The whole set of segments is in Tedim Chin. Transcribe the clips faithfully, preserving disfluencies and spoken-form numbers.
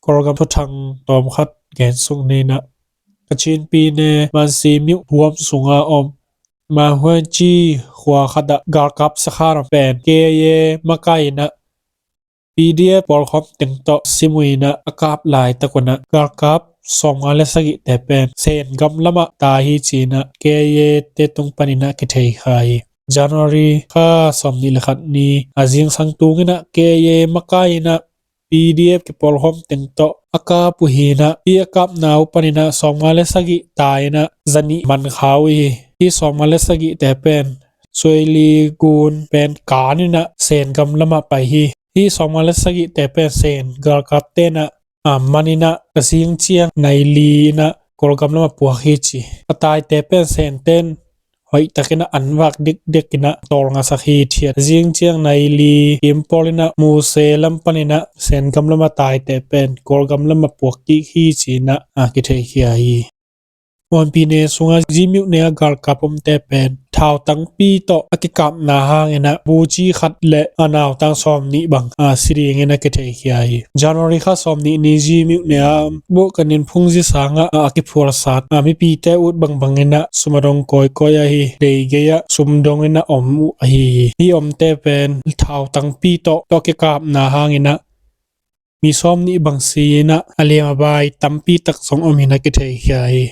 Kawlgam thuthang tawmkhat gen suk ni in ah, Kachin pyine Mansi myuh huam sunga om Mahuanchi khua khat ah galkap sakhan a om pen K I A makai in ah P D F pawlkhawm teng tawh sim uh in ah, a kap laitak un ah galkap sawmnga le sagihte pen Sen gam lamah tai hi ci in ah K I A te tung panin ah kithei kha hi. January kha sawmnih le khat ni a zingsang tung in ah K I A makai in ah P D F kipawlkhawm teng tawh a kap uh hi in ah, hih a kapna uh panin ah sawmnga le sagih tai in ah zanih man kha uh hi. Hih sawmnga le sagihte pen Suaili gun pen kan in ah Sen gam lamah pai hi. Hih sawmnga le sagihte pen Sen galkapte in ah, a, man in ah a zing ciang nai li in ah Kawlgam lamah puak hi ci. A taite pen Sente in hoihtak in ah an vak dikdik in ah tawlngasak hi thiat. A zing ciang nai li kim pawl in ah Muse lam panin ah Sen gam lamah taite pen Kawlgam lamah puak kik hi ci in ah, a, kitheikhia hi. Mon pyine sunga Zimyuh ne a galkap omte pen thau tangpi tawh a kikapna hangin ah buci khat le a nautang sawmnih bang, a, si dingin a kitheikhia hi. January kha sawmnih ni Zimyuh ne a Buh Kanin Phungzi sangah, a, a kiphualsat, a, mipite ut bangbang in ah sum a dong kawikawi ahi, dei gei ah sum dong in ah om uh ahi hi. Hih omte pen thau tangpi tawh, tawh kikapna hangin ah mi sawmnih bang si in ah a liam a bai tampi tak zong om hi in a kitheikhia hi.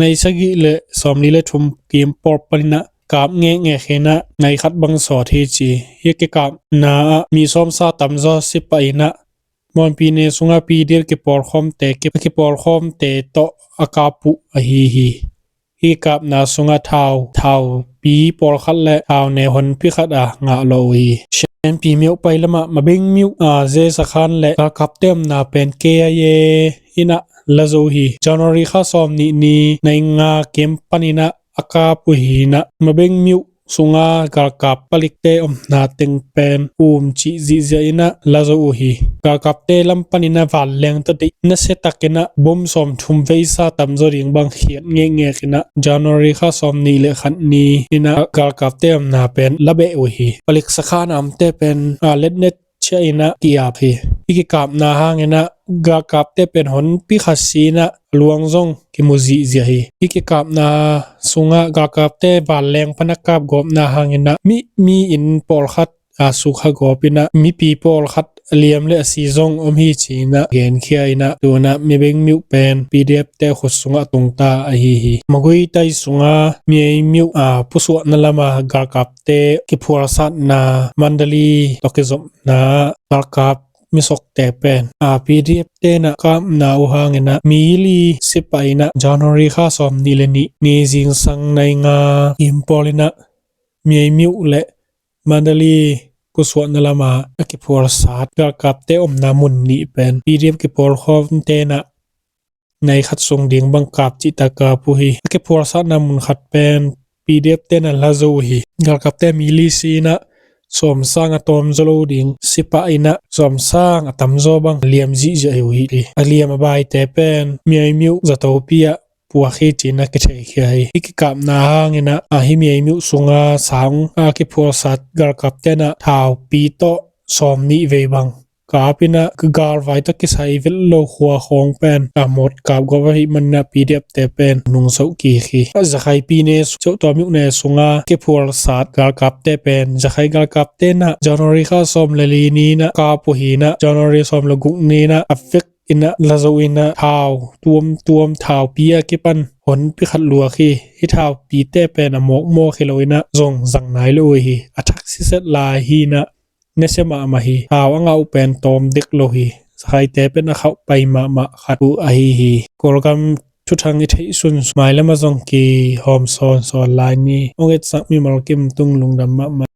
Nai sagih le sawmli le thum kim pawl panin ah kap ngekngek hi in ah nai khat bang sawt hi ci. Hih kikapna ah mi sawmsa tamzaw si pah in ah Mon pyine sunga P D F kipawlkhawmte, ki-, kipawlkhawmte tawh a kap uh ahi hi. Hih kapna sungah thau, thaupi pawlkhat le thau ne honpi khat a ngah lawh uh hi. Shanpi myuh pai lamah Mabeng myuh, a, zesakhan le galkapte omna pen K I A in ah la zo uh hi. January kha sawmnih ni nai nga kim panin ah a kap uh hi in ah Mabeng myuh sunga galkap palikte omna teng pen um cih zihziah in ah la zo uh hi. Galkapte lam panin ah vanleng tawh deih nasia takin ah bom sawmthum veisa tamzaw ding bang khiat ngekngek in ah January kha sawmnih le khat ni in ah galkapte omna pen la beh uh hi. Palik sakhan a omte pen, a, letnet ciah in ah ki-ap hi. Hih kikapna hangin ah galkapte pen honpi khat si in ah luang zong kimu zihziah hi. Hih kikapna sungah galkapte vanleng pan a kapgawpna hangin ah mi, mi inn pawlkhat a sukha gawp in ah mipi pawlkhat a liam le a si zong om hi ci in ah genkhia in ah tu in ah Mabeng myuh pen P D F te khut sungah tungta ahi hi. Magui tai sunga Miai myuh, a, pusuahna lama galkapte kiphualsatna Mandalay tawh kizopna galkap misokte pen, a, P D F te in ah kapna uh hangin ah mi li si pah in ah January kha sawmnih le nih ni zingsang nai nga kim pawl in ah Miai myuh le Mandalay pusuahna lama a kiphualsat galkapte omna mun nih pen P D F kipawlkhawmte in ah nai khat sung ding bang kap cihtak kap uh hi. A kiphualsatna mun khat pen P D F te in ah la zo uh hi. Galkapte mi li si in ah sawmsang a tawm zaw lo ding si pah in ah sawmsang a tamzaw bang liam zihziah uh hi. A liam a baite pen Miai myuh zatopi ah puak hi ci in ah kitheikhia hi. Hih kikapna hangin ah, a, hih Miai myuh sunga sang a kiphualsat galkapte in ah thaupi tawh sawmnih vei bang kap in ah galvai tawh kisai vet lo khua khawng pen a mawt kapgawp ahih manin ah P D F te pen nungsoh kik hi. Zakhai pyine, Chauhtua myuh ne sunga kiphualsat galkapte pen Zakhai galkapte in ah January kha sawm le li ni in ah kap uh hi in ah January sawm le guk ni in ah a vek in ah la zo in ah thau tuamtuam, thaupi a kipan honpi khat luak hi. Hih thaupite pen a mawkmawk hi lo in ah zong zang nai lo uh hi. A thak siset lai hi in ah nasia mahmah hi. Thau a ngah uh pen tawm dek lo hi. Zakhaite pen a khauh pai mahmah khat uh ahi hi. Kawlgam thuthang i theih sunsun mailam ah zong kihawm sawnsawn lai ni. Hong etsak mimal kim tung lungdam mahmah.